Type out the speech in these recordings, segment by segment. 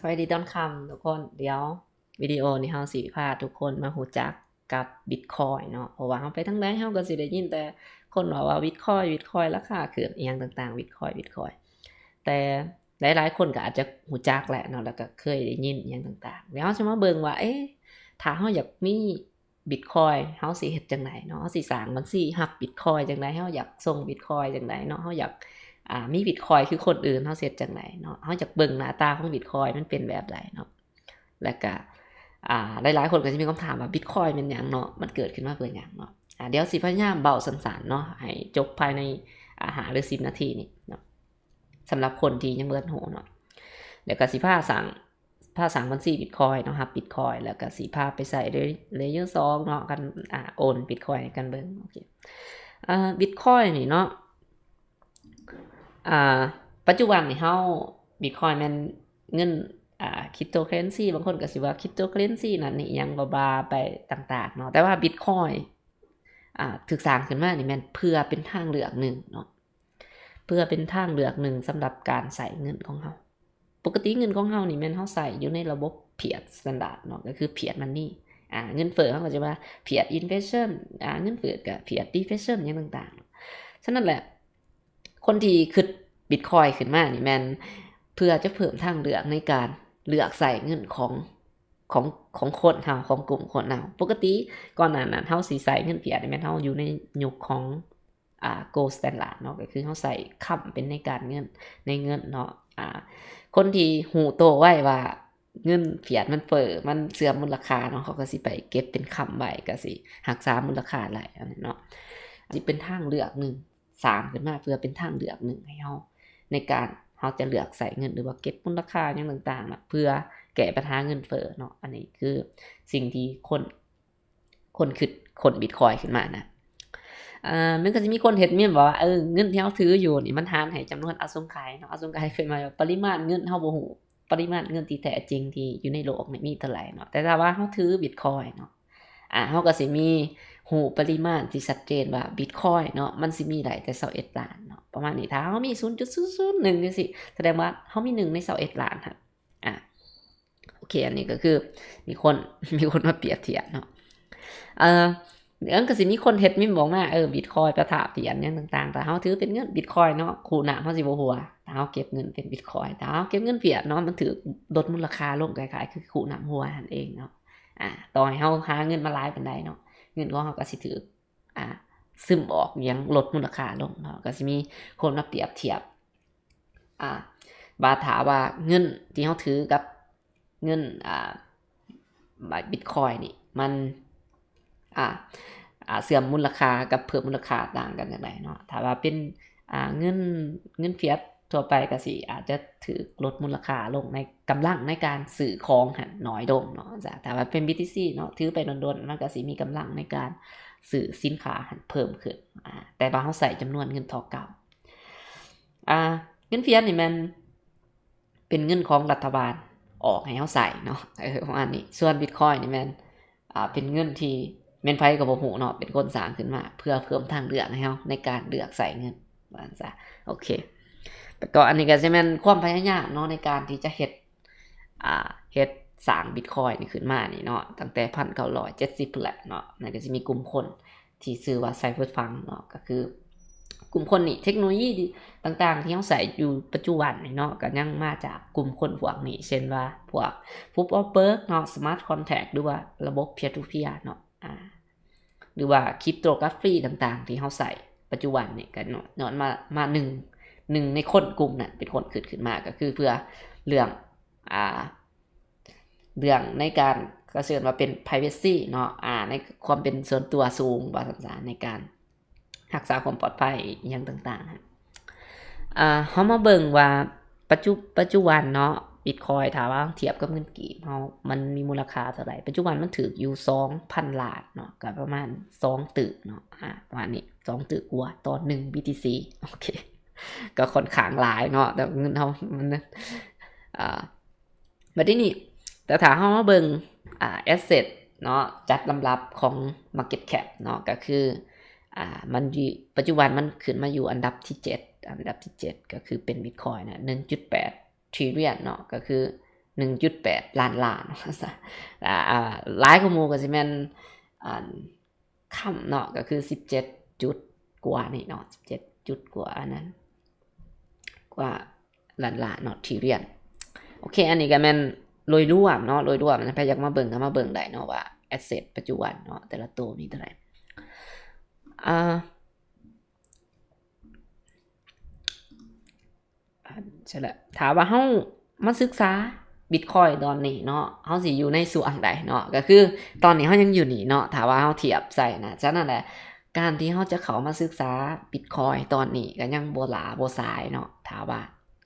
ສະບາຍດີຕອນຄ່ຳທຸກຄົນ. ດຽວວິດີໂອນີ້ເຮົາຊິພາທຸກຄົນມາຮູ້ຈັກກັບບິດຄອຍເນາະ, ເພາະວ່າເຮົາໄປທາງໃດເຮົາກໍຊິໄດ້ຍິນແຕ່ຄົນເວົ້າວ່າບິດຄອຍ, ບິດຄອຍລາຄາຂຶ້ນ ອີ່ຫຍັງຕ່າງໆ, ບິດຄອຍ, ບິດຄອຍ. ແຕ່ຫຼາຍໆຄົນກໍອາດຈະຮູ້ຈັກແຫຼະເນາະ ແລ້ວກໍເຄີຍໄດ້ຍິນອີ່ຫຍັງຕ່າງໆ. ດຽວເຮົາຊິມາເບິ່ງວ່າ ເອະ ຖ້າເຮົາຢາກມີ ບິດຄອຍ ເຮົາຊິເຮັດຈັ່ງໃດເນາະ? ເຮົາຊິສ້າງບັນຊີຮັບບິດຄອຍຈັ່ງໃດ? ເຮົາຢາກສົ່ງບິດຄອຍຈັ່ງໃດເນາະ? ເຮົາຢາກ ອ່າ ມີບິດຄອຍຄືຄົນອື່ນ ເຮົາຊິເຮັດຈັ່ງໃດເນາະ? ເຮົາຢາກເບິ່ງໜ້າຕາຂອງບິດຄອຍມັນເປັນແບບໃດເນາະ? ແລ້ວກະ ອ່າ ຫຼາຍໆຄົນກໍຈະມີຄຳຖາມວ່າ ບິດຄອຍແມ່ນຫຍັງເນາະ? ມັນເກີດຂຶ້ນມາເພື່ອຫຍັງເນາະ? ອ່າ ດຽວຊິພະຍາຍາມເວົ້າສັ້ນໆເນາະ ໃຫ້ຈົບພາຍໃນ ອ່າ ຫ້າ ຫຼື ສິບນາທີນີ້ເນາະ ສຳລັບຄົນທີ່ຍັງບໍ່ທັນຮູ້ເນາະ. ແລ້ວກໍຊິພາສ້າງ ພາສ້າງບັນຊີບິດຄອຍເນາະ, ຮັບບິດຄອຍ ແລ້ວກໍຊິພາໄປໃຊ້ເລເຢອສອງເນາະ ກັນ ອ່າ ໂອນບິດຄອຍໃຫ້ກັນເບິ່ງ. ໂອເຄ ອ່າ ບິດຄອຍນີ້ເນາະ ອ່າ ປັດຈຸບັນນີ້ເຮົາ ບິດຄອຍແມ່ນເງິນ ອ່າ ຄຣິບໂຕເຄີເຣນຊີ, ບາງຄົນກໍຊິວ່າຄຣິບໂຕເຄີເຣນຊີນັ້ນນີ້ ອີ່ຫຍັງບ້າໆໄປຕ່າງໆເນາະ, ແຕ່ວ່າບິດຄອຍ ອ່າ ຖືກສ້າງຂຶ້ນມານີ້ແມ່ນເພື່ອເປັນທາງເລືອກໜຶ່ງເນາະ. ເພື່ອເປັນທາງເລືອກໜຶ່ງສຳລັບການໃຊ້ເງິນຂອງເຮົາ. ປົກກະຕິເງິນຂອງເຮົານີ້ແມ່ນເຮົາໃຊ້ຢູ່ໃນລະບົບ fiat standard ເນາະ, ກໍຄື fiat money. ອ່າ ເງິນເຟີ້ເຮົາກໍຈະວ່າ fiat inflation ອ່າ ເງິນເຟີ້ກໍ fiat deflation ຫຍັງຕ່າງໆ. ສະນັ້ນແຫຼະ ຄົນທີ່ຄິດ Bitcoin ຂຶ້ນມານີ້ແມ່ນເພື່ອຈະເພີ່ມທາງເລືອກໃນການເລືອກໃຊ້ເງິນຂອງ ຂອງ ຂອງຄົນເຮົາ ຂອງກຸ່ມຄົນເຮົາ. ປົກກະຕິກ່ອນໜ້ານັ້ນເຮົາຊິໃຊ້ເງິນ fiat ນີ້ແມ່ນເຮົາຢູ່ໃນຍຸກຂອງ ອ່າ gold standard ເນາະ, ກໍຄືເຮົາໃຊ້ຄ້ຳເປັນໃນການເງິນ ໃນເງິນເນາະ. ອ່າ ຄົນທີ່ຮູ້ໂຕໄວວ່າເງິນ fiat ມັນເຟີ້ ມັນເສື່ອມມູນລະຄ່າເນາະ, ເຂົາກໍຊິໄປເກັບເປັນຄ້ຳໄວ້ ກໍຊິຮັກສາມູນລະຄ່າໄດ້ ອັນນີ້ເນາະ. ຊິເປັນທາງເລືອກໜຶ່ງ ສ້າງຂຶ້ນມາເພື່ອເປັນທາງເລືອກໜຶ່ງໃຫ້ເຮົາ ໃນການເຮົາຈະເລືອກໃຊ້ເງິນ ຫຼືວ່າເກັບມູນລະຄ່າຫຍັງຕ່າງໆນະ ເພື່ອແກ້ບັນຫາເງິນເຟີ້ເນາະ. ອັນນີ້ຄືສິ່ງທີ່ຄົນ ຄົນຄິດຄົ້ນ Bitcoin ຂຶ້ນມານະ. ເອີ ມັນກໍຊິມີຄົນເຮັດມີມວ່າ ເອີ ເງິນທີ່ເຮົາຖືຢູ່ນີ້ມັນຫານໃຫ້ຈຳນວນອະສົງໄຂເນາະ. ອະສົງໄຂຄືໝາຍວ່າປະລິມານເງິນເຮົາບໍ່ຮູ້ ປະລິມານເງິນທີ່ແທ້ຈິງທີ່ຢູ່ໃນໂລກນີ້ມີເທົ່າໃດເນາະ, ແຕ່ຖ້າວ່າເຮົາຖື Bitcoin ເນາະ ອ່າ ເຮົາກໍຊິມີ ຮູ້ປະລິມານທີ່ຊັດເຈນວ່າ Bitcoin ເນາະ ມັນຊິມີໄດ້ແຕ່ຊາວເອັດລ້ານເນາະ ປະມານນີ້. ຖ້າເຮົາມີ ສູນຈຸດສູນສູນໜຶ່ງ ຈັ່ງຊີ້ ສະແດງວ່າເຮົາມີໜຶ່ງໃນຊາວເອັດລ້ານຫັ້ນ. ອ່າ ໂອເຄ ອັນນີ້ກໍຄືມີຄົນ ມີຄົນມາປຽບທຽບເນາະ. ເອີ ມັນກໍຊິມີຄົນເຮັດມີມອອກມາ ເອີ Bitcoin ປະທະ fiat ຫຍັງຕ່າງໆ. ຖ້າເຮົາຖືເປັນເງິນ Bitcoin ເນາະ ຄູນ້ຳເຮົາຊິບໍ່ຮົ່ວ ຖ້າເຮົາເກັບເງິນເປັນ Bitcoin. ຖ້າເຮົາເກັບເງິນ fiat ເນາະ ມັນຖືກລົດມູນລະຄ່າລົງ ຄ້າຍໆຄືຄູນ້ຳຮົ່ວຫັ້ນເອງເນາະ. ອ່າ ຕໍ່ໃຫ້ເຮົາຫາເງິນມາຫຼາຍປານໃດເນາະ ເງິນຂອງເຮົາກໍຊິຖືກ ອ່າ ຊຶມອອກ ຫຍັງ ລົດມູນລະຄ່າລົງເນາະ. ກໍຊິມີຄົນມາປຽບທຽບ ອ່າ ວ່າຖ້າວ່າເງິນທີ່ເຮົາຖືກັບເງິນ ອ່າ Bitcoin ນີ້ ມັນ ອ່າ ອ່າ ເສື່ອມມູນລະຄ່າກັບເພີ່ມມູນລະຄ່າຕ່າງກັນຈັ່ງໃດເນາະ. ຖ້າວ່າເປັນ ອ່າ ເງິນ ເງິນ fiat ທົ່ວໄປກໍຊິອາດຈະຖືກລົດມູນລະຄ່າລົງ ໃນກຳລັງໃນການຊື້ຂອງຫັ້ນໜ້ອຍລົງເນາະ. ຖ້າວ່າເປັນ BTC ເນາະ ຖືໄປດົນໆ ມັນກໍຊິມີກຳລັງໃນການຊື້ສິນຄ້າຫັ້ນເພີ່ມຂຶ້ນ ອ່າ ແຕ່ວ່າເຮົາໃຊ້ຈຳນວນເງິນທໍ່ເກົ່າ. ອ່າ ເງິນ fiat ນີ້ແມ່ນເປັນເງິນຂອງລັດຖະບານອອກໃຫ້ເຮົາໃຊ້ເນາະ ເອີ ປະມານນີ້. ສ່ວນ Bitcoin ນີ້ແມ່ນ ອ່າ ເປັນເງິນທີ່ແມ່ນໃຜກໍບໍ່ຮູ້ເນາະ ເປັນຄົນສ້າງຂຶ້ນມາເພື່ອເພີ່ມທາງເລືອກໃຫ້ເຮົາໃນການເລືອກໃຊ້ເງິນ ວ່າຊັ້ນຊະ. ໂອເຄ ແລ້ວກໍອັນນີ້ກໍຊິແມ່ນຄວາມພະຍາຍາມເນາະ ໃນການທີ່ຈະເຮັດ ອ່າ ເຮັດສ້າງ Bitcoin ນີ້ຂຶ້ນມານີ້ເນາະ ຕັ້ງແຕ່ພັນເກົ້າຮ້ອຍເຈັດສິບພຸ້ນແຫຼະເນາະ. ນັ້ນກໍຊິມີກຸ່ມຄົນ ທີ່ຊື່ວ່າ Cypherpunk ເນາະ ກໍຄືກຸ່ມຄົນນີ້ ເທັກໂນໂລຢີຕ່າງໆທີ່ເຮົາໃຊ້ຢູ່ປັດຈຸບັນນີ້ເນາະ ກໍຍັງມາຈາກກຸ່ມຄົນພວກນີ້ ເຊັ່ນວ່າພວກ Proof of Work ເນາະ Smart Contract ຫຼືວ່າລະບົບ Peer to Peer ເນາະ ອ່າ ຫຼືວ່າ Cryptography ຕ່າງໆທີ່ເຮົາໃຊ້ປັດຈຸບັນນີ້ ກໍຍ້ອນ ຍ້ອນມາ ມາໜຶ່ງ ໜຶ່ງໃນຄົນກຸ່ມນັ້ນເປັນຄົນຄິດຂຶ້ນມາ ກໍຄືເພື່ອເລື່ອງ ອ່າ ເລື່ອງໃນການ ກໍເອີ້ນວ່າເປັນ privacy ເນາະ ອ່າ ໃນຄວາມເປັນສ່ວນຕົວສູງ ວ່າຊັ້ນຊະ ໃນການຮັກສາຄວາມປອດໄພອີ່ຫຍັງຕ່າງໆ. ອ່າ ເຮົາມາເບິ່ງວ່າປັດຈຸ ປັດຈຸບັນເນາະ Bitcoin ຖ້າວ່າທຽບກັບເງິນກີບເຮົາ ມັນມີມູນລະຄ່າເທົ່າໃດ? ປັດຈຸບັນມັນຖືກຢູ່ສອງພັນລ້ານເນາະ ກໍປະມານສອງຕື້ເນາະ ອ່າ ປະມານນີ້ ສອງຕື້ກວ່າຕໍ່ໜຶ່ງ BTC. ໂອເຄ ກໍຂ້ອນຂ້າງຫຼາຍເນາະ ແຕ່ເງິນເຮົາມັນ ອ່າ ບັດທີນີ້ ແຕ່ຖ້າເຮົາມາເບິ່ງ ອ່າ asset ເນາະ ຈັດລຳດັບຂອງ market cap ເນາະ ກໍຄື ອ່າ ມັນຢູ່ ປັດຈຸບັນມັນຂຶ້ນມາຢູ່ອັນດັບທີເຈັດ ອັນດັບທີເຈັດ ກໍຄືເປັນ Bitcoin ນະ ໜຶ່ງຈຸດແປດ trillion ເນາະ ກໍຄື ໜຶ່ງຈຸດແປດລ້ານລ້ານ ອ່າ ອ່າ ຫຼາຍກວ່າໝູ່ກໍຊິແມ່ນ ອັນ ຄຳເນາະ ກໍຄືສິບເຈັດຈຸດກວ່ານີ້ເນາະ ສິບເຈັດຈຸດກວ່າອັນນັ້ນ ກວ່າລ້ານລ້ານເນາະ Ethereum. ໂອເຄ ອັນນີ້ກໍແມ່ນໂດຍລວມເນາະ ໂດຍລວມ ໃຜຢາກມາເບິ່ງກໍມາເບິ່ງໄດ້ເນາະ ວ່າ asset ປັດຈຸບັນເນາະ ແຕ່ລະໂຕມີເທົ່າໃດ. ອ່າ ອ່າ ຊັ້ນລະ ຖ້າວ່າເຮົາມາສຶກສາ Bitcoin ຕອນນີ້ເນາະ ເຮົາຊິຢູ່ໃນຊ່ວງໃດເນາະ ກໍຄືຕອນນີ້ເຮົາຍັງຢູ່ນີ້ເນາະ ຖ້າວ່າເຮົາທຽບໃສ່ນະ. ສະນັ້ນແຫຼະ ການທີ່ເຮົາຈະເຂົ້າມາສຶກສາ Bitcoin ຕອນນີ້ກໍຍັງບໍ່ຫຼ້າບໍ່ສາຍເນາະ ຖ້າວ່າ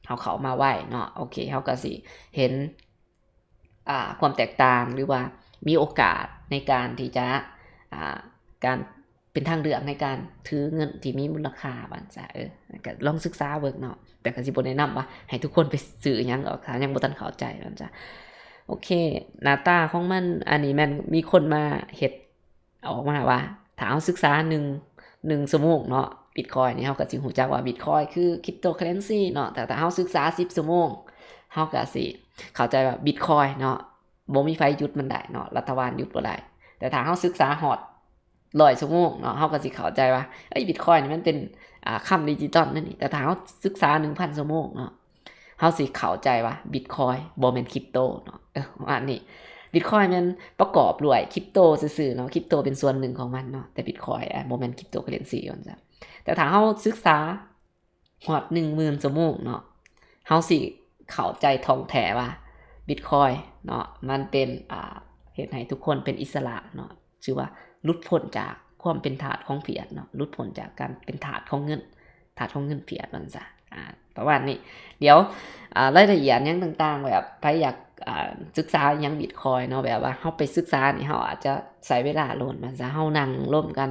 ເຮົາເຂົ້າມາໄວເນາະ. ໂອເຄ ເຮົາກໍຊິເຫັນ ອ່າ ຄວາມແຕກຕ່າງ ຫຼືວ່າມີໂອກາດໃນການທີ່ຈະ ອ່າ ການ ເປັນທາງເລືອກໃນການຖືເງິນທີ່ມີມູນລະຄ່າວ່າຊັ້ນຊະ. ເອີ ກໍລອງສຶກສາເບິ່ງເນາະ ແຕ່ກໍຊິບໍ່ແນະນຳວ່າໃຫ້ທຸກຄົນໄປຊື້ຫຍັງດອກ ຖ້າຍັງບໍ່ທັນເຂົ້າໃຈວ່າຊັ້ນຊະ. ໂອເຄ ໜ້າຕາຂອງມັນ ອັນນີ້ແມ່ນມີຄົນມາເຮັດອອກມາວ່າ ຖ້າເຮົາສຶກສາໜຶ່ງ ໜຶ່ງຊົ່ວໂມງເນາະ Bitcoin ນີ້ ເຮົາກໍຊິຮູ້ຈັກວ່າ Bitcoin ຄື Cryptocurrency ເນາະ. ແຕ່ຖ້າເຮົາສຶກສາສິບຊົ່ວໂມງ ເຮົາກໍຊິເຂົ້າໃຈວ່າ Bitcoin ເນາະ ບໍ່ມີໃຜຢຸດມັນໄດ້ເນາະ ລັດຖະບານຢຸດບໍ່ໄດ້. ແຕ່ຖ້າເຮົາສຶກສາຮອດຮ້ອຍຊົ່ວໂມງເນາະ ເຮົາກໍຊິເຂົ້າໃຈວ່າ ເອີຍ Bitcoin ນີ້ມັນເປັນ ອ່າ ຄຳດິຈິຕອນນັ້ນນີ້. ແຕ່ຖ້າເຮົາສຶກສາໜຶ່ງພັນຊົ່ວໂມງເນາະ ເຮົາຊິເຂົ້າໃຈວ່າ Bitcoin ບໍ່ແມ່ນ Crypto ເນາະ. ເອີ ປະມານນີ້ Bitcoin ແມ່ນປະກອບດ້ວຍ Crypto ຊື່ໆເນາະ Crypto ເປັນສ່ວນໜຶ່ງຂອງມັນເນາະ ແຕ່ Bitcoin ອາ ບໍ່ແມ່ນ Cryptocurrency ວ່າຊັ້ນ. ແຕ່ຖ້າເຮົາສຶກສາ ຮອດໜຶ່ງໝື່ນຊົ່ວໂມງເນາະ ເຮົາຊິເຂົ້າໃຈທ່ອງແທ້ວ່າ Bitcoin ເນາະ ມັນເປັນ ອ່າ ເຮັດໃຫ້ທຸກຄົນເປັນອິດສະຫຼະເນາະ ຊື່ວ່າຫຼຸດພົ້ນຈາກຄວາມເປັນທາດຂອງ fiat ເນາະ ຫຼຸດພົ້ນຈາກການເປັນທາດຂອງເງິນ ທາດຂອງເງິນ fiat ວ່າຊັ້ນຊະ. ອ່າ ປະມານນີ້ ດຽວ ອ່າ ລາຍລະອຽດຫຍັງຕ່າງໆ ແບບໃຜຢາກ ອ່າ ສຶກສາຫຍັງ Bitcoin ເນາະ ແບບວ່າເຮົາໄປສຶກສານີ້ ເຮົາອາດຈະໃຊ້ເວລາດົນວ່າຊັ້ນຊະ ເຮົານັ່ງລົມກັນ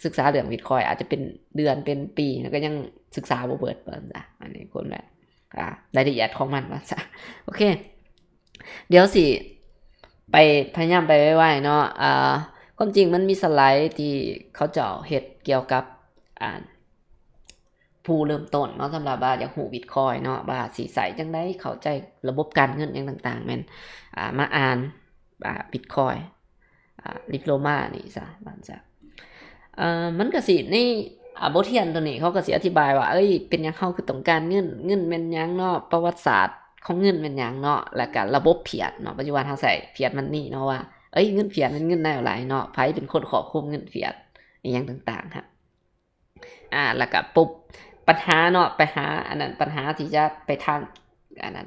ສຶກສາເລື່ອງ Bitcoin ອາດຈະເປັນເດືອນເປັນປີ ແລ້ວກໍຍັງ ສຶກສາບໍ່ເບິດວ່າຊັ້ນຊະ. ອັນນີ້ຄົນແບບ ອ່າ ລາຍລະອຽດຂອງມັນວ່າຊັ້ນຊະ. ໂອເຄ ດຽວຊິໄປ ພະຍາຍາມໄປໄວໆເນາະ. ອ່າ ຄວາມຈິງມັນມີສະໄລທີ່ເຂົາເຈົ້າເຮັດກ່ຽວກັບ ອ່າ ຜູ້ເລີ່ມຕົ້ນເນາະ ສຳລັບວ່າຢາກຮູ້ Bitcoin ເນາະ ວ່າຊິໃຊ້ຈັ່ງໃດ ເຂົ້າໃຈລະບົບການເງິນຫຍັງຕ່າງໆ ແມ່ນ ອ່າ ມາອ່ານ ອ່າ Bitcoin ອ່າ Diploma ນີ້ຊະ ວ່າຊັ້ນຊະ. ເອີ ມັນກໍຊິ ໃນ ອ່າ ບົດຮຽນໂຕນີ້ ເຂົາກໍຊິອະທິບາຍວ່າ ເອີຍ ເປັນຫຍັງເຮົາຄືຕ້ອງການເງິນ ເງິນແມ່ນຫຍັງເນາະ ປະຫວັດສາດຂອງເງິນແມ່ນຫຍັງເນາະ ແລ້ວກໍລະບົບ fiat ເນາະ ປັດຈຸບັນເຮົາໃຊ້ fiat money ເນາະ ວ່າ ເອີຍ ເງິນ fiat ແມ່ນເງິນແນວໃດເນາະ ໃຜເປັນຄົນຄວບຄຸມເງິນ fiat ອີ່ຫຍັງຕ່າງໆຫັ້ນ. ອ່າ ແລ້ວກໍປຸບ ບັນຫາເນາະ ໄປຫາ ອັນນັ້ນ ບັນຫາທີ່ຈະໄປທາງ ອັນນັ້ນ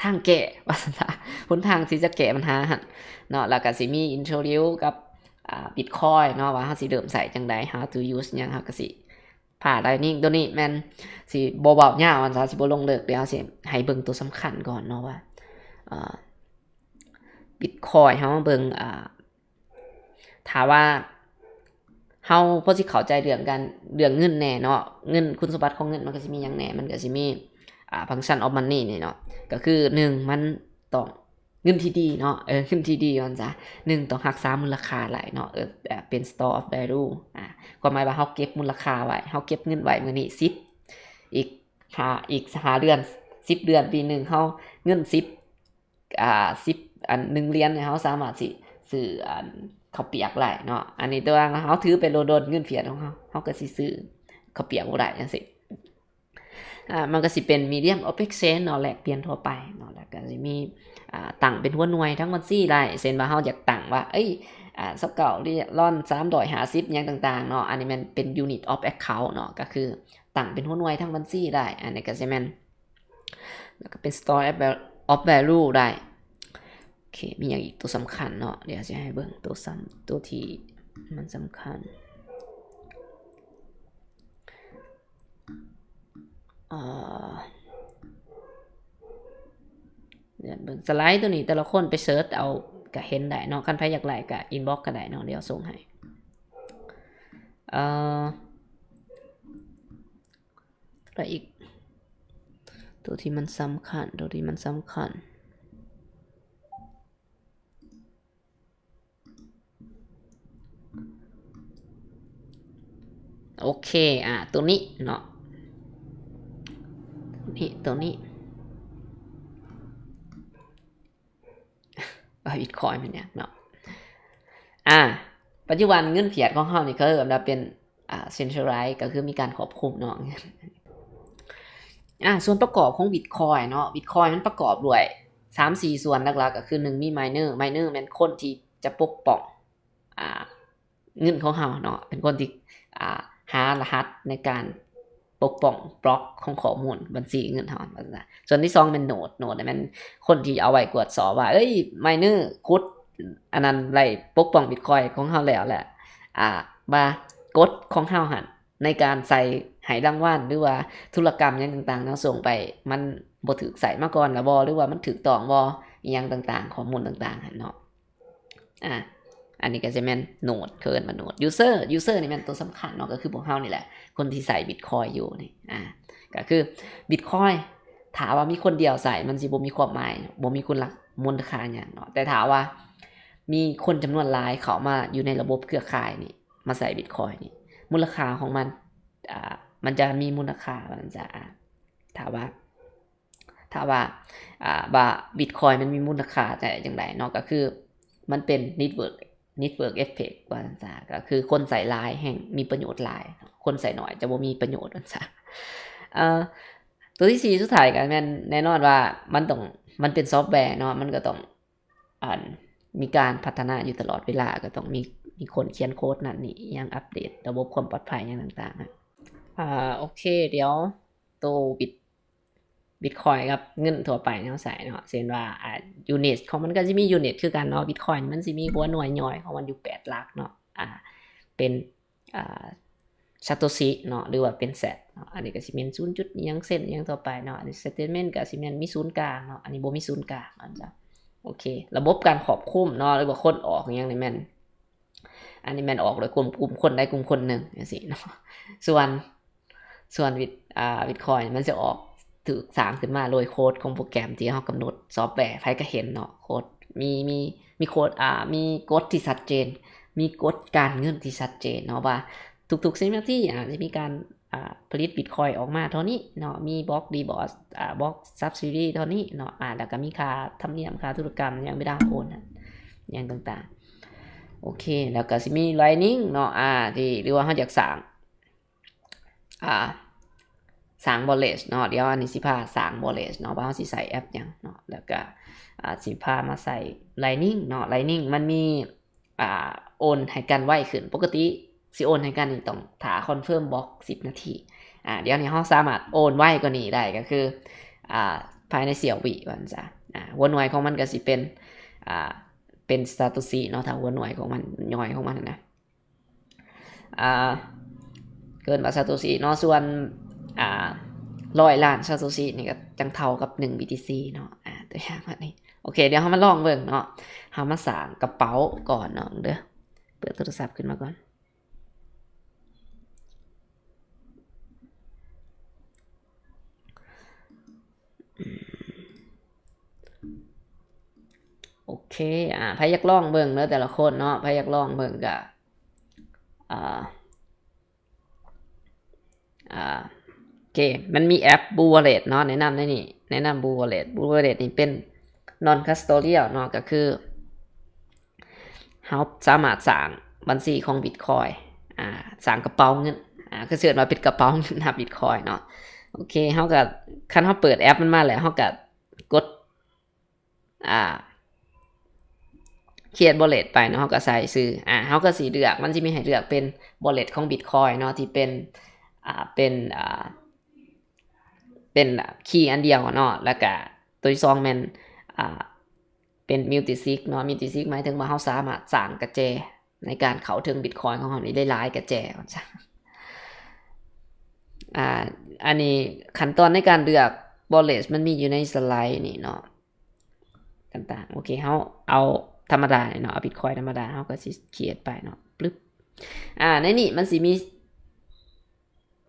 ທາງແກ້ ວ່າຊັ້ນຊະ ຫົນທາງທີ່ຈະແກ້ບັນຫາຫັ້ນເນາະ. ແລ້ວກໍຊິມີ introduce ກັບ ອ່າ Bitcoin ເນາະ ວ່າເຮົາຊິເລີ່ມໃຊ້ຈັ່ງໃດ how to use ຫຍັງ ເຮົາກໍຊິພາໄດ້. ນີ້ ໂຕນີ້ແມ່ນຊິບໍ່ເວົ້າຍາວວ່າຊັ້ນຊະ ຊິບໍ່ລົງເລິກ ດຽວຊິໃຫ້ເບິ່ງໂຕສຳຄັນກ່ອນເນາະ ວ່າ ອ່າ Bitcoin ເຮົາມາເບິ່ງ ອ່າ ຖ້າວ່າເຮົາພໍຊິເຂົ້າໃຈເລື່ອງການ ເລື່ອງເງິນແດ່ເນາະ ເງິນ ຄຸນສົມບັດຂອງເງິນມັນກໍຊິມີຫຍັງແດ່ ມັນກໍຊິມີ ອ່າ function of money ນີ້ເນາະ ກໍຄື ໜຶ່ງ ມັນຕ້ອງ ເງິນທີ່ດີເນາະ ເອີ ເງິນທີ່ດີວ່າຊັ້ນຊະ ໜຶ່ງ ຕ້ອງຮັກສາມູນລະຄ່າໄດ້ເນາະ ເອີ ເປັນ store of value ອ່າ ຄວາມໝາຍວ່າເຮົາເກັບມູນລະຄ່າໄວ້ ເຮົາເກັບເງິນໄວ້ມື້ນີ້ສິບ ອີກຫ້າ ອີກຫ້າເດືອນ ສິບເດືອນ ປີໜຶ່ງ ເຮົາເງິນສິບ ອ່າ ສິບ ອັນ ໜຶ່ງຫຼຽນນີ້ ເຮົາສາມາດຊິຊື້ ອັນ ເຂົ້າປຽກໄດ້ເນາະ. ອັນນີ້ແຕ່ວ່າເຮົາຖືໄປໂດນໆ ເງິນ fiat ຂອງເຮົາ ເຮົາກໍຊິຊື້ເຂົ້າປຽກບໍ່ໄດ້ຈັ່ງຊີ້. ອ່າ ມັນກໍຊິເປັນ medium of exchange ເນາະ ແລກປ່ຽນທົ່ວໄປເນາະ. ແລ້ວກໍຊິມີ ອ່າ ຕັ້ງເປັນຫົວໜ່ວຍທາງບັນຊີໄດ້ ເຊັ່ນວ່າເຮົາຢາກຕັ້ງວ່າ ເອີຍ ອ່າ ຊາວເກົ້າ ລອນ ສາມຮ້ອຍຫ້າສິບ ຫຍັງຕ່າງໆເນາະ. ອັນນີ້ແມ່ນເປັນ unit of account ເນາະ ກໍຄື ຕັ້ງເປັນຫົວໜ່ວຍທາງບັນຊີໄດ້. ອັນນີ້ກໍຊິແມ່ນ ແລ້ວກໍເປັນ store of value ໄດ້. ໂອເຄ ມີຫຍັງອີກ ຕົວສຳຄັນເນາະ ດຽວຊິໃຫ້ເບິ່ງຕົວສຳ ຕົວທີ່ມັນສຳຄັນ. ເອີ ດຽວເບິ່ງສະໄລຕົວນີ້ ແຕ່ລະຄົນໄປເສີດເອົາກໍເຫັນໄດ້ເນາະ. ຄັນໃຜຢາກໄດ້ກໍ inbox ກໍໄດ້ເນາະ ດຽວສົ່ງໃຫ້. ເອີ ແລ້ວອີກ ຕົວທີ່ມັນສຳຄັນ ຕົວທີ່ມັນສຳຄັນ ໂອເຄ ອ່າ ຕົວນີ້ເນາະ ຕົວນີ້ ຕົວນີ້ Bitcoin ແມ່ນຫຍັງເນາະ. ອາ ປັດຈຸບັນເງິນຟຽດຂອງເຮົານີ້ ເຂົາເອີ້ນວ່າເປັນ ອາ centralized ກໍຄືມີການຄວບຄຸມເນາະ. ອາ ສ່ວນປະກອບຂອງ Bitcoin ເນາະ, Bitcoin ມັນປະກອບດ້ວຍສາມສີ່ສ່ວນຫຼັກໆ ກໍຄື ໜຶ່ງ ມີ miner, miner ແມ່ນຄົນທີ່ຈະປົກປ້ອງ ອາ ເງິນຂອງເຮົາເນາະ, ເປັນຄົນທີ່ ອາ ຫາລະຫັດໃນການປົກປ້ອງບລັອກຂອງຂໍ້ມູນບັນຊີເງິນເຮົາວ່າຊັ້ນຊະ. ສ່ວນທີສອງແມ່ນ node, node ແມ່ນຄົນທີ່ເອົາໄວ້ກວດສອບວ່າ ເອີຍ miner ຂຸດອັນນັ້ນໄດ້ປົກປ້ອງ Bitcoin ຂອງເຮົາແລ້ວ ແລະ ອາ ວ່າກົດຂອງເຮົາຫັ້ນ ໃນການໃສ່ໃຫ້ລາງວັນ ຫຼືວ່າທຸລະກຳຫຍັງຕ່າງໆເນາະ ສົ່ງໄປ ມັນບໍ່ຖືກໃຊ້ມາກ່ອນລະບໍ່ ຫຼືວ່າມັນຖືກຕ້ອງບໍ່ ອີ່ຫຍັງຕ່າງໆ ຂໍ້ມູນຕ່າງໆຫັ້ນເນາະ. ອາ ອັນນີ້ກໍຊິແມ່ນ node, ເຂົາເອີ້ນວ່າ node. User, user ນີ້ແມ່ນຕົວສຳຄັນເນາະ, ກໍຄືພວກເຮົານີ້ແຫຼະ ຄົນທີ່ໃຊ້ Bitcoin ຢູ່ນີ້. ອາ ກໍຄື Bitcoin ຖ້າວ່າມີຄົນດຽວໃຊ້ ມັນຊິບໍ່ມີຄວາມໝາຍ, ບໍ່ມີຄຸນລະ ມູນຄ່າຫຍັງເນາະ, ແຕ່ຖ້າວ່າມີຄົນຈຳນວນຫຼາຍເຂົ້າມາຢູ່ໃນລະບົບເຄືອຂ່າຍນີ້ ມາໃຊ້ Bitcoin ນີ້ ມູນລະຄ່າຂອງມັນ ອາ ມັນຈະມີມູນລະຄ່າວ່າຊັ້ນຊະ. ຖ້າວ່າ ຖ້າວ່າ ອາ ວ່າ Bitcoin ມັນມີມູນລະຄ່າຈັ່ງໃດເນາະ, ກໍຄືມັນເປັນ network, network effect ວ່າຊັ້ນຊະ, ກໍຄືຄົນໃຊ້ຫຼາຍແຮ່ງມີປະໂຫຍດຫຼາຍ, ຄົນໃຊ້ໜ້ອຍຈະບໍ່ມີປະໂຫຍດວ່າຊັ້ນຊະ. ເອີ ຕົວທີສີ່ສຸດທ້າຍກໍແມ່ນ ແນ່ນອນວ່າມັນຕ້ອງ ມັນເປັນຊອບແວເນາະ, ມັນກໍຕ້ອງ ອັນ ມີການພັດທະນາຢູ່ຕະຫຼອດເວລາ, ກໍຕ້ອງມີ ມີຄົນຂຽນໂຄດນັ້ນນີ້ ອີ່ຫຍັງ ອັບເດດລະບົບຄວາມປອດໄພຫຍັງຕ່າງໆ. ອາ ໂອເຄ, ດຽວໂຕ Bit- Bitcoin ກັບເງິນທົ່ວໄປທີ່ເຮົາໃຊ້ເນາະ, ເຊັ່ນວ່າ ອາ unit ຂອງມັນກໍຊິມີ unit ຄືກັນເນາະ, Bitcoin ມັນຊິມີຫົວໜ່ວຍຍ່ອຍຂອງມັນຢູ່ແປດຫຼັກເນາະ, ອາ ເປັນ ອາ Satoshi ເນາະ ຫຼືວ່າເປັນ sat ເນາະ, ອັນນີ້ກໍຊິແມ່ນສູນຈຸດອີ່ຫຍັງເຊັນອີ່ຫຍັງທົ່ວໄປເນາະ, ອັນນີ້ statement ກໍຊິແມ່ນມີສູນກາງເນາະ, ອັນນີ້ບໍ່ມີສູນກາງ ວ່າຊັ້ນຊະ. ໂອເຄ, ລະບົບການຄວບຄຸມເນາະ ຫຼືວ່າຄົນອອກອີ່ຫຍັງນີ້ແມ່ນ ອັນນີ້ແມ່ນອອກໂດຍກຸ່ມ ກຸ່ມຄົນໃດກຸ່ມຄົນໜຶ່ງຈັ່ງຊີ້ເນາະ. ສ່ວນ ສ່ວນ Bit- ອາ Bitcoin ມັນຈະອອກ ຖືກສ້າງຂຶ້ນມາໂດຍໂຄດຂອງໂປຣແກຣມທີ່ເຮົາກຳນົດ, ຊອບແວໃຜກໍເຫັນເນາະ, ໂຄດ ມີ ມີ ມີໂຄດ ອາ ມີກົດທີ່ຊັດເຈນ, ມີກົດການເງິນທີ່ຊັດເຈນເນາະ ວ່າທຸກໆສິບນາທີ ອາ ຈະມີການ ອາ ຜະລິດ Bitcoin ອອກມາເທົ່ານີ້ເນາະ, ມີບລັອກ D-BOSS ອາ ບລັອກ Subsidy ເທົ່ານີ້ເນາະ, ອາ ແລ້ວກໍມີຄ່າທຳນຽມ ຄ່າທຸລະກຳຫຍັງເວລາໂອນຫຍັງຕ່າງໆ. ໂອເຄ, ແລ້ວກໍຊິມີ Lightning ເນາະ ອາ ທີ່ ຫຼືວ່າເຮົາຢາກສ້າງ ອາ ສ້າງ wallet ເນາະ, ດຽວອັນນີ້ຊິພາສ້າງ wallet ເນາະ ວ່າເຮົາຊິໃຊ້ແອັບຫຍັງເນາະ, ແລ້ວກະ ອາ ຊິພາມາໃສ່ Lightning ເນາະ, Lightning ມັນມີ ອາ ໂອນໃຫ້ກັນໄວຂຶ້ນ, ປົກກະຕິຊິໂອນໃຫ້ກັນນີ້ຕ້ອງຖ້າ confirm ບລັອກສິບນາທີ, ອາ ດຽວນີ້ເຮົາສາມາດໂອນໄວກວ່ານີ້ໄດ້ ກໍຄື ອາ ພາຍໃນສ່ຽວວິວ່າຊັ້ນຊະ. ອາ ຫົວໜ່ວຍຂອງມັນກໍຊິເປັນ ອາ ເປັນ Satoshi ເນາະ, ຖ້າຫົວໜ່ວຍຂອງມັນ ຍ່ອຍຂອງມັນນະ ອາ ເອີ້ນວ່າ Satoshi ເນາະ, ສ່ວນ ອາ ຮ້ອຍລ້ານ Satoshi ນີ້ກໍຈັ່ງເທົ່າກັບໜຶ່ງ BTC ເນາະ, ອາ ຕົວຢ່າງແບບນີ້. ໂອເຄ, ດຽວເຮົາມາລອງເບິ່ງເນາະ, ເຮົາມາສ້າງກະເປົາກ່ອນເນາະ, ເດີ ເປີດໂທລະສັບຂຶ້ນມາກ່ອນ. ໂອເຄ, ອາ ໃຜຢາກລອງເບິ່ງເດີ ແຕ່ລະຄົນເນາະ, ໃຜຢາກລອງເບິ່ງກະ ອາ ອາ ໂອເຄ, ມັນມີແອັບ Blue Wallet ເນາະ, ແນະນຳໃນນີ້, ແນະນຳ Blue Wallet. Blue Wallet ນີ້ເປັນ non custodial ເນາະ, ກໍຄື ເຮົາສາມາດສ້າງບັນຊີຂອງ Bitcoin ອາ ສ້າງກະເປົາເງິນ ອາ ຄືເອີ້ນວ່າເປັນກະເປົາເງິນຮັບ Bitcoin ເນາະ. ໂອເຄ, ເຮົາກໍ ຄັນເຮົາເປີດແອັບມັນມາແລ້ວ ເຮົາກໍກົດ ອາ create wallet ໄປເນາະ, ເຮົາກໍໃສ່ຊື່ ອາ ເຮົາກໍຊິເລືອກ, ມັນຊິມີໃຫ້ເລືອກເປັນ wallet ຂອງ Bitcoin ເນາະ ທີ່ເປັນ ອາ ເປັນ ອາ ເປັນ key ອັນດຽວເນາະ, ແລ້ວກະຕົວທີສອງແມ່ນ ອາ ເປັນ multisig ເນາະ, multisig ໝາຍເຖິງວ່າເຮົາສາມາດສ້າງກະແຈໃນການເຂົ້າເຖິງ Bitcoin ຂອງເຮົານີ້ໄດ້ຫຼາຍກະແຈວ່າຊັ້ນ. ອາ ອັນນີ້ຂັ້ນຕອນໃນການເລືອກ wallet ມັນມີຢູ່ໃນສະໄລນີ້ເນາະ ຕ່າງໆ. ໂອເຄ, ເຮົາເອົາທຳມະດານີ້ເນາະ, ເອົາ Bitcoin ທຳມະດາ, ເຮົາກໍຊິ create ໄປເນາະ, ປຶບ. ອາ ໃນນີ້ມັນຊິມີ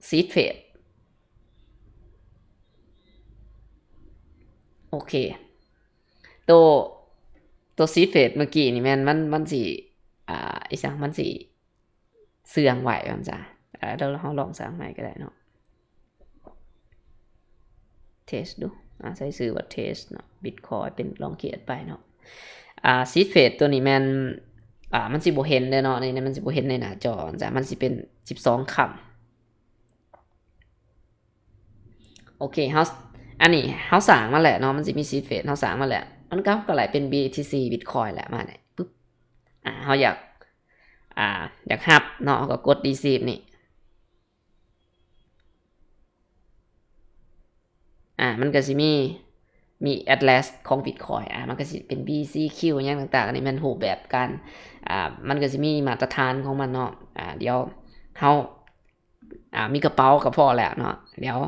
seed phrase. ໂອເຄ, ໂຕ ໂຕ seed phrase ເມື່ອກີ້ນີ້ແມ່ນມັນ ມັນຊິ ອາ ອີຫຍັງ ມັນຊິເຊື່ອງໄວ້ວ່າຊັ້ນຊະ. ອາ ດຽວເຮົາລອງສ້າງໃໝ່ກໍໄດ້ເນາະ, test ດູ. ອາ ໃສ່ຊື່ວ່າ test ເນາະ, Bitcoin ເປັນ ລອງ create ໄປເນາະ. ອ່າ seed phrase ຕົວນີ້ແມ່ນ ອ່າ ມັນຊິບໍ່ເຫັນເດ້ເນາະ ໃນ ໃນ ມັນຊິບໍ່ເຫັນໃນໜ້າຈໍ ມັນຈະ ມັນຊິເປັນສິບສອງຄຳ. ໂອເຄ ເຮົາ ອັນນີ້ເຮົາສ້າງມາແລ້ວເນາະ ມັນຊິມີ seed phrase ເຮົາສ້າງມາແລ້ວ ມັນກໍ ກໍໄລ່ເປັນ BTC Bitcoin ແຫຼະ ມານີ້ປຶບ ອ່າ ເຮົາຢາກ ອ່າ ຢາກຮັບເນາະ ເຮົາກໍກົດ receive ນີ້ ອ່າ ມັນກໍຊິມີ ມີ address ຂອງ Bitcoin ອ່າ ມັນກໍຊິເປັນ BCQ ຫຍັງຕ່າງໆ ອັນນີ້ແມ່ນຮູບແບບການ ອ່າ ມັນກໍຊິມີມາດຕະຖານຂອງມັນເນາະ ອ່າ ດຽວເຮົາ ອ່າ ມີກະເປົາກໍພໍແລ້ວເນາະ ດຽວ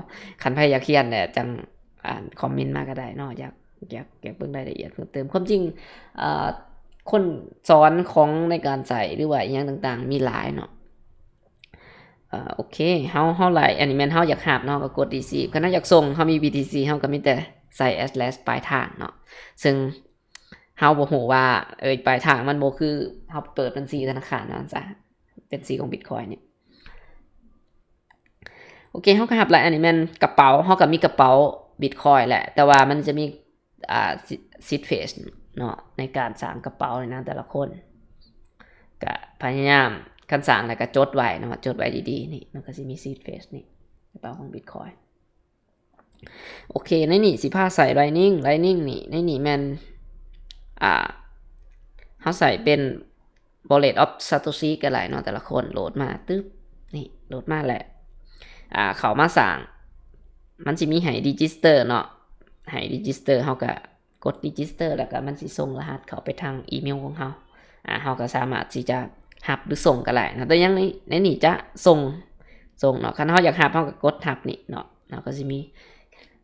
ຄັນໃຜຢາກຮຽນແຫຼະ ຈັ່ງ ອ່າ ຄອມເມັນມາກໍໄດ້ເນາະ ຢາກ ຢາກ ຢາກເບິ່ງລາຍລະອຽດເພີ່ມເຕີມ. ຄວາມຈິງ ອ່າ ຄົນສອນຂອງໃນການໃຊ້ ຫຼືວ່າອີ່ຫຍັງຕ່າງໆ ມີຫຼາຍເນາະ. ເອີ ໂອເຄ ເຮົາ ເຮົາໄລ່ ອັນນີ້ແມ່ນເຮົາຢາກຮັບເນາະ ກໍກົດ receive ຄັນເຮົາຢາກສົ່ງ ເຮົາມີ BTC ເຮົາກໍມີແຕ່ໃສ່ address ປາຍທາງເນາະ ເຊິ່ງເຮົາບໍ່ຮູ້ວ່າ ເອີ ປາຍທາງມັນບໍ່ຄືເຮົາເປີດບັນຊີທະນາຄານວ່າຊັ້ນຊະ ບັນຊີຂອງ Bitcoin ນີ້. ໂອເຄ ເຮົາກໍຮັບແລ້ວ ອັນນີ້ແມ່ນກະເປົາ ເຮົາກໍມີກະເປົາ Bitcoin ແຫຼະ ແຕ່ວ່າມັນຈະມີ ອ່າ seed phrase ເນາະ ໃນການສ້າງກະເປົານີ້ນະ ແຕ່ລະຄົນກະພະຍາຍາມ ຄັນສ້າງແລ້ວກະຈົດໄວ້ເນາະ ຈົດໄວ້ດີໆ ນີ້ ມັນກໍຊິມີ seed phrase ນີ້ ກະເປົາຂອງ Bitcoin. ໂອເຄ ໃນນີ້ຊິພາໃສ່ Lightning Lightning ນີ້ ໃນນີ້ແມ່ນ ອ່າ ເຮົາໃສ່ເປັນ Wallet of Satoshi ກໍໄດ້ເນາະ ແຕ່ລະຄົນໂຫຼດມາ ຕຶບ ນີ້ໂຫຼດມາແລ້ວ ອ່າ ເຂົ້າມາສ້າງ ມັນຊິມີໃຫ້ register ເນາະ ໃຫ້ register ເຮົາກໍກົດ register ແລ້ວກໍມັນຊິສົ່ງລະຫັດເຂົ້າໄປທາງອີເມວຂອງເຮົາ ອ່າ ເຮົາກໍສາມາດທີ່ຈະຮັບ ຫຼື ສົ່ງກໍໄດ້ເນາະ ແຕ່ຢ່າງໃນ ໃນນີ້ຈະສົ່ງ ສົ່ງເນາະ ຄັນເຮົາຢາກຮັບ ເຮົາກໍກົດຮັບນີ້ເນາະ ເຮົາກໍຊິມີ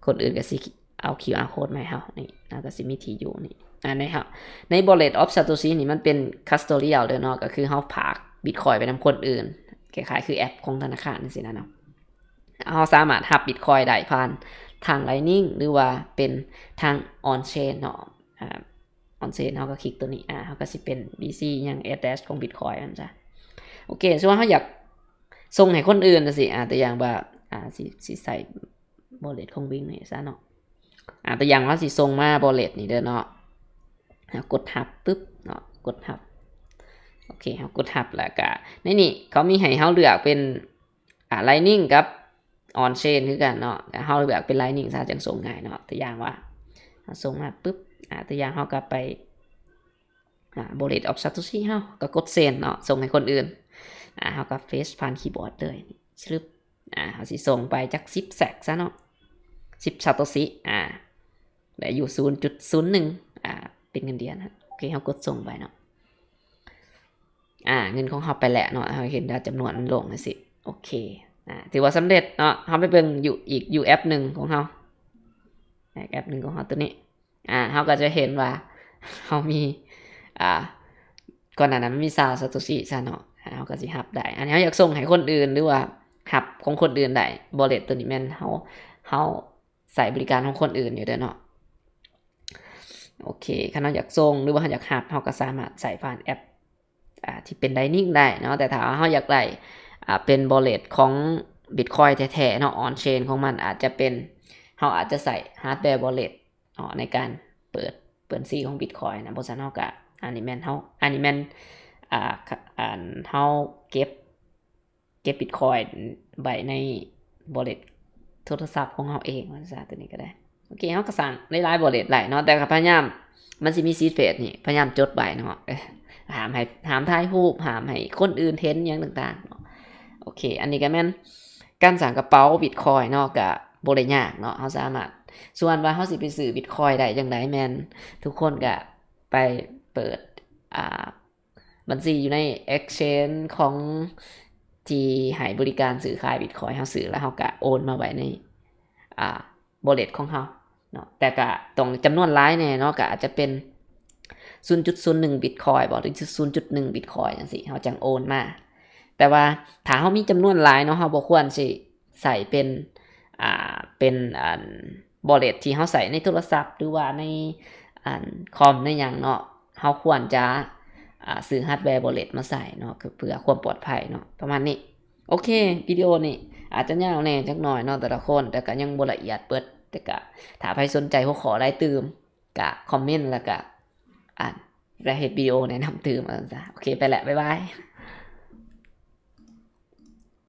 ຄົນອື່ນກໍຊິ ເອົາ QR code ມາໃຫ້ເຮົານີ້ ແລ້ວກໍຊິມີທີ່ຢູ່ນີ້ ອັນໃນເຮົາ ໃນ Wallet of Satoshi ນີ້ມັນເປັນ custodial ເດີເນາະ ກໍຄືເຮົາຝາກ Bitcoin ໄປນຳຄົນອື່ນ ຄ້າຍໆຄືແອັບຂອງທະນາຄານຈັ່ງຊີ້ນະເນາະ ເຮົາສາມາດຮັບ Bitcoin ໄດ້ຜ່ານທາງ Lightning ຫຼືວ່າເປັນທາງ on chain ເນາະ ອ່າ on chain ເຮົາກໍຄລິກຕົວນີ້ ອ່າ ເຮົາກໍຊິເປັນ BC ຫຍັງ address ຂອງ Bitcoin ຫັ້ນຊະ ໂອເຄ ສົມມຸດວ່າເຮົາຢາກສົ່ງໃຫ້ຄົນອື່ນຈັ່ງຊີ້ ອ່າ ຕົວຢ່າງວ່າ ອ່າ ຊິ ຊິໃສ່ wallet ຂອງ Wing ນີ້ຊະເນາະ ອ່າ ຕົວຢ່າງເຮົາຊິສົ່ງມາ wallet ນີ້ເດີເນາະ ເຮົາກົດຮັບປຶບເນາະ ກົດຮັບ ໂອເຄ ເຮົາກົດຮັບ ແລ້ວກະໃນນີ້ເຂົາມີໃຫ້ເຮົາເລືອກເປັນ ອ່າ Lightning ກັບ on chain ຄືກັນເນາະ ແຕ່ເຮົາເລືອກເປັນ Lightning ຊະ ຈັ່ງສົ່ງງ່າຍເນາະ ຕົວຢ່າງວ່າເຮົາສົ່ງມາປຶບ ອ່າ ຕົວຢ່າງເຮົາກໍໄປ ອ່າ Wallet of Satoshi ເຮົາກໍກົດ send ເນາະ ສົ່ງໃຫ້ຄົນອື່ນ ອ່າ ເຮົາກໍ paste ຜ່ານ keyboard ເລີຍ ຊຶບ ອ່າ ເຮົາຊິສົ່ງໄປຈັກສິບ sat ຊະເນາະ ສິບ Satoshi ອ່າ ໄດ້ຢູ່ ສູນຈຸດສູນໜຶ່ງ ອ່າ ເປັນເງິນດຽນ ໂອເຄ ເຮົາກົດສົ່ງໄປເນາະ ອ່າ ເງິນຂອງເຮົາໄປແລ້ວເນາະ ເຮົາເຫັນວ່າຈຳນວນມັນລົງຈັ່ງຊີ້ ໂອເຄ ອ່າ ຖືວ່າສຳເລັດເນາະ ເຮົາໄປເບິ່ງຢູ່ອີກ ຢູ່ແອັບໜຶ່ງຂອງເຮົາ ແອັບໜຶ່ງຂອງເຮົາຕົວນີ້ ອ່າ ເຮົາກໍຈະເຫັນວ່າເຮົາມີ ອ່າ ກ່ອນໜ້ານັ້ນມັນມີຊາວ Satoshi ຊະເນາະ ເຮົາກໍຊິຮັບໄດ້ ອັນນີ້ເຮົາຢາກສົ່ງໃຫ້ຄົນອື່ນ ຫຼືວ່າຮັບຂອງຄົນອື່ນໄດ້ wallet ຕົວນີ້ແມ່ນເຮົາ ເຮົາໃຊ້ບໍລິການຂອງຄົນອື່ນຢູ່ເດີເນາະ ໂອເຄ ຄັນເຮົາຢາກສົ່ງ ຫຼືວ່າເຮົາຢາກຮັບ ເຮົາກໍສາມາດໃຊ້ຜ່ານແອັບ ອ່າ ທີ່ເປັນ Lightning ໄດ້ເນາະ ແຕ່ຖ້າວ່າເຮົາຢາກໄດ້ ອ່າ ເປັນ wallet ຂອງ Bitcoin ແທ້ໆເນາະ on chain ຂອງມັນອາດຈະເປັນ ເຮົາອາດຈະໃຊ້ hardware wallet ເນາະ ໃນການເປີດ ເປີດບັນຊີຂອງ Bitcoin ນະ ບໍ່ຊັ້ນເຮົາກະ ອັນນີ້ແມ່ນເຮົາ ອັນນີ້ແມ່ນ ອ່າ ອັນເຮົາເກັບ ເກັບ Bitcoin ໄວ້ໃນ wallet ໂທລະສັບຂອງເຮົາເອງ ວ່າຊັ້ນຊະ ຕົວນີ້ກໍໄດ້ ໂອເຄ ເຮົາກໍສ້າງຫຼາຍໆ wallet ໄດ້ເນາະ ແຕ່ກໍພະຍາຍາມ ມັນຊິມີ seed phrase ນີ້ ພະຍາຍາມຈົດໄວ້ເນາະ ເອີ ຫ້າມໃຫ້ ຫ້າມຖ່າຍຮູບ ຫ້າມໃຫ້ຄົນອື່ນເຫັນຫຍັງຕ່າງໆເນາະ ໂອເຄ ອັນນີ້ກໍແມ່ນການສ້າງກະເປົາ Bitcoin ເນາະ ກໍບໍ່ໄດ້ຍາກເນາະ ເຮົາສາມາດ ສ່ວນວ່າເຮົາຊິໄປຊື້ Bitcoin ໄດ້ຈັ່ງໃດ ແມ່ນທຸກຄົນກໍໄປເປີດ ອ່າ ບັນຊີຢູ່ໃນ exchange ຂອງ ທີ່ໃຫ້ບໍລິການຊື້ຂາຍ Bitcoin ເຮົາຊື້ແລ້ວເຮົາກະໂອນມາໄວ້ໃນ ອ່າ wallet ຂອງເຮົາເນາະ ແຕ່ກະຕ້ອງຈຳນວນຫຼາຍແດ່ເນາະ ກະອາດຈະເປັນ ສູນຈຸດສູນໜຶ່ງ Bitcoin ບໍ ຫຼື ສູນຈຸດໜຶ່ງ Bitcoin ຈັ່ງຊີ້ ເຮົາຈັ່ງໂອນມາ ແຕ່ວ່າຖ້າເຮົາມີຈຳນວນຫຼາຍເນາະ ເຮົາບໍ່ຄວນຊິໃຊ້ເປັນ ອ່າ ເປັນ ອັນ wallet ທີ່ເຮົາໃຊ້ໃນໂທລະສັບ ຫຼືວ່າໃນ ອັນ ຄອມໃນຫຍັງເນາະ ເຮົາຄວນຈະ ອ່າ ຊື້ hardware wallet ມາໃຊ້ເນາະ ຄືເພື່ອຄວາມປອດໄພເນາະ ປະມານນີ້ ໂອເຄ ວິດີໂອນີ້ອາດຈະຍາວແດ່ຈັກໜ້ອຍເນາະ ແຕ່ລະຄົນ ແຕ່ກະຍັງບໍ່ລະອຽດເບິດ ແຕ່ກະຖ້າໃຜສົນໃຈຫົວຂໍ້ໃດຕື່ມ ກະຄອມເມັນ ແລ້ວກະ ອັນ ແລະ ເຮັດວິດີໂອແນະນຳຕື່ມ ວ່າຊັ້ນຊະ. ໂອເຄ ໄປແລ້ວ ບາຍບາຍ.